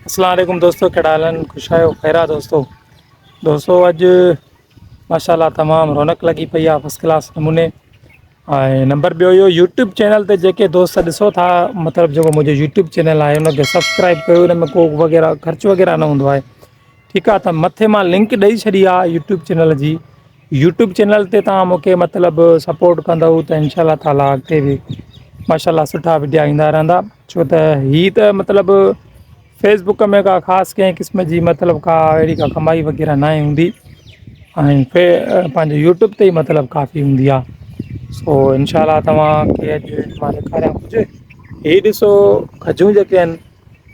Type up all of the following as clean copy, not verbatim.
اسلام عليڪم دوستو ڪهڙا حال آهن خوش آهيو خير آ دوستو دوستو اڄ ماشاءالله تمام رونق لڳي پئي آ فرسٽ ڪلاس نموني ۽ نمبر ٻيو اهو يوٽيوب چينل تي جيڪي دوست ڏسو ٿا مطلب جيڪو منهنجو يوٽيوب چينل آهي ان کي سبسڪرائب ڪيو ان ۾ ڪو وغيره خرچ وغيره نه هوندو آهي ٺيڪ آ ته مٿي مان لنڪ ڏئي ڇڏي آ يوٽيوب چينل جي يوٽيوب چينل تي توهان مونکي مطلب سپورٽ ڪندو ته انشاء الله تعالي اڳتي به ماشاء الله سٺا وڊيا ايندا رهندا ڇو ته هي ته مطلب فيس بڪ ۾ ڪا خاص ڪنهن قسم جي مطلب ڪا اهڙي ڪا ڪمائي وغيره نه آهي هوندي ۽ پنهنجو يوٽيوب تي ئي مطلب ڪافي هوندي آهي سو انشاء الله توهانکي اڄ مان ڏيکاريان ڪجهه هي ڏسو کجون جيڪي آهن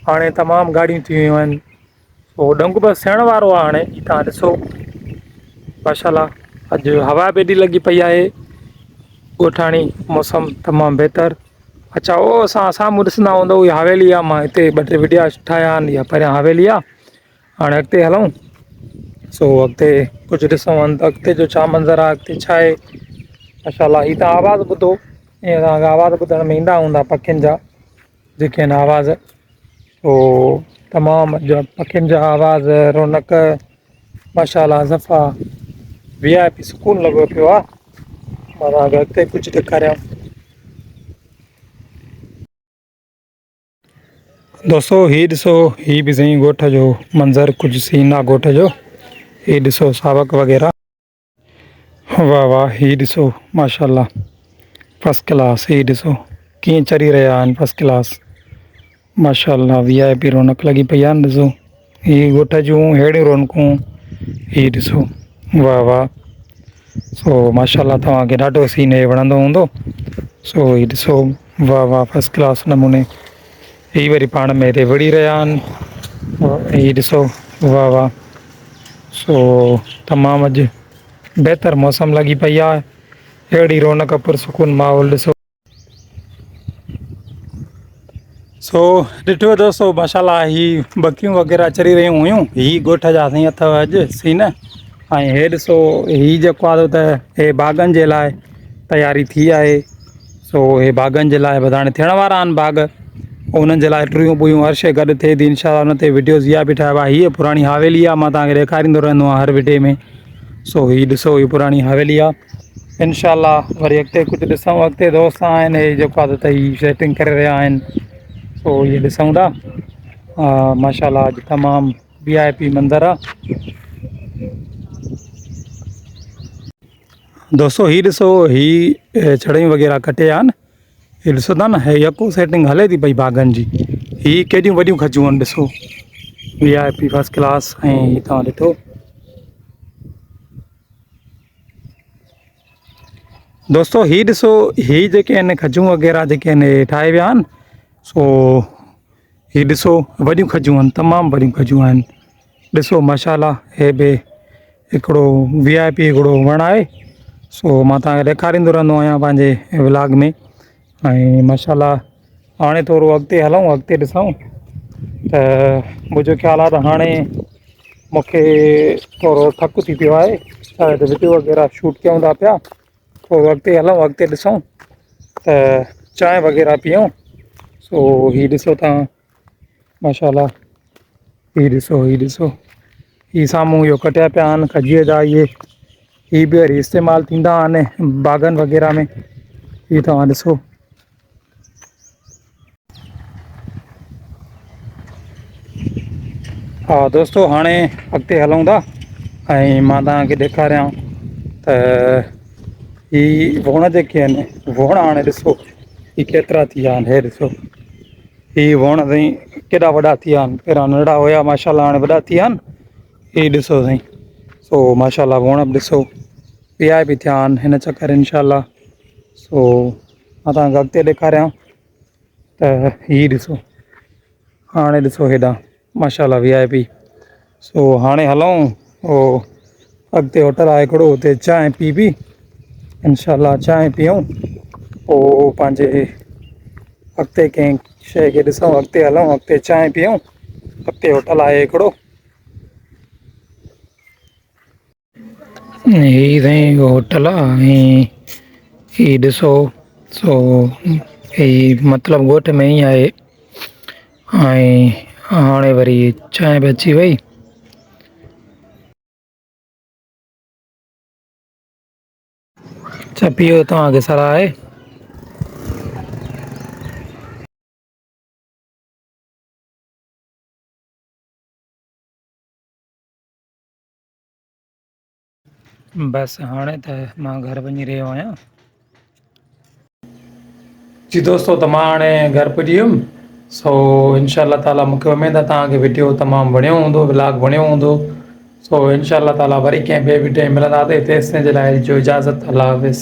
هاڻي تمام ڳاڙهيون ٿي ويون آهن سو ڏنگ بس ٿيڻ وارو آهي هاڻي هي تان ڏسو ماشاءالله اڄ هوا به ايڏي لڳي پئي آهي ڳوٺاڻي موسم تمام بهتر اچھا او اسان سامهون ڏسندا هوندو اها حويلي آهي مان هتي ٻه ٽي وڊيا ٺاهيا آهن اها پريان حويلي آهي هاڻي اڳتي هلون سو اڳتي ڪجهه ڏسون ته اڳتي جو ڇا منظر آهي اڳتي ڇا آهي ماشاءالله هي تان آواز ٻڌو ائين توهان کي آواز ٻڌڻ ۾ ايندا هوندا پکين جا جيڪي آهن آواز سو تمام پکين جا آواز رونق ماشاءالله صفا وي آء پي سڪون لڳو پيو آ مان توهان کي اڳتي ڪجهه ڏيکاريان دوستو هي ڏسو هي به سائين ڳوٺ جو منظر ڪجهه سين آ ڳوٺ جو هي ڏسو ساوڪ وغيره واه واه هي ڏسو ماشاءالله فرسٽ ڪلاس هي ڏسو ڪيئن چري رهيا آهن فرسٽ ڪلاس ماشاءالله وي آء پي رونق لڳي پئي آهي ڏسو هي ڳوٺ جون ههڙيون رونقون هي ڏسو واه واه سو ماشاءالله توهان کي ڏاڍو سين هي وڻندو هوندو سو هي ڏسو واه واه فرسٽ ڪلاس نموني هي وري پاڻ ۾ هتي وڙهي رهيا آهن هي ڏسو واه واه سو تمام اڄ بهتر موسم لڳي پئي آهي اهڙي رونق پرسڪون ماحول ڏسو. سو ڏٺو دوستو ماشاءالله هي ٻڪريون وغيره چري رهيون هيون هي ڳوٺ جا سائين اٿو اڄ سين ۽ هي ڏسو هي جيڪو آهي ته هي باغن جي لاء تياري ٿي آهي سو هي باغن جي لاء بس هاڻي ٿيڻ وارا آهن باغ انهن جي لاء ٽريون ٻويون هر شي گڏ ٿئي ٿي انشاء الله ان تي وڊيوز اها به ٺاهبا هيء پراڻي حويلي آهي مان توهان کي ڏيکاريندو رهندو آهيان هر وڊيو ۾ سو هي ڏسو هي پراڻي حويلي آهي انشاء الله وري اڳتي ڪجهه ڏسون اڳتي دوست آهن هي جيڪو آهي ته هي سيٽنگ ڪري رهيا آهن سو هي ڏسون ٿا ماشاء الله اڄ تمام وي آء پي منظر آهي دوستو هي ڏسو هي چڙهيون وغيره ڪٽي آهن هي ڏسو ٿا نه هي يڪو سيٽنگ هلي ٿي پئي باغن جي هي ڪيڏيون وڏيون کجون آهن ڏسو وي آء پي فرسٽ ڪلاس ۽ هي توهان ڏٺو دوستو هي ڏسو هي جيڪي آهن کجون وغيره جيڪي آهن هي ٺاهي ويا آهن سو هي ڏسو وڏيون کجون آهن تمام وڏيون کجون آهن ڏسو ماشاءالله هي به هڪڙو وي آء پي هڪڙو وڻ آهي سو مان توهان کي ڏيکاريندو رهندو آهيان پنهنجي ولاگ ۾ ۽ ماشاءالله هاڻي ٿورو اڳتي هلون اڳتي ڏسون ته منهنجو خيال آهي ته هاڻي مونکي ٿورو ٿڪ ٿي پيو آهي ڇا ته وڊيو وغيره شوٽ ڪيون ٿا پيا ٿورو اڳتي هلون اڳتي ڏسون ته چانهه وغيره پيئون سو هي ڏسو تان ماشاءالله هي ڏسو هي ڏسو هي سامهون اهو ڪٽيا پيا آهن کجيء جا اهي هي به وري استعمال ٿيندا آهن باغن وغيره ۾ هي توهان ڏسو ها دوستو هاڻي اڳتي هلون ٿا ۽ مان توهان کي ڏيکاريان ته هي ووڻ جيڪي آهن ووڻ هاڻي ڏسو هي ڪيترا ٿي ويا آهن هي ڏسو هي وڻ سائين ڪيڏا وڏا ٿي ويا آهن پهريان ننڍڙا هيا ماشاءالله هاڻي وڏا ٿي ويا آهن هي ڏسو سائين سو ماشاءالله وڻ به ڏسو پيا به ٿيا آهن هن چڪر انشاءالله سو مان توهان کي اڳتي ڏيکاريان ته هي ڏسو هاڻي ڏسو هيڏانهن ماشاءالله وي آء پي سو هاڻي هلون او اڳتي هوٽل آهي هڪڙو اتي چانهه پي بي انشاءالله چانهه پيئون پوء پنهنجي اڳتي ڪنهن شيء کي ڏسون اڳتي هلون اڳتي چانهه پيئون اڳتي هوٽل آهي هڪڙو هي سائين هوٽل آ ۽ هي ڏسو سو هي مطلب ڳوٺ ۾ ئي آهي ۽ هاڻي وري چانهه به اچي وئي. اڇا پيو توهان کي صلاح آهي. بس هاڻي ته مان گهر وڃي رهيو آهيان. جي دوستو ته مان هاڻي گهر پڄي ويم سو انشاء الله تعالي مونکي اميد آهي توهان کي وڊيو تمام وڻيو هوندو ولاگ وڻيو هوندو سو انشاء الله تعالي وري ڪنهن ٻئي وڊيو ۾ ملنداسين تيستائين جي لاء ڏجو اجازت الله حافظ.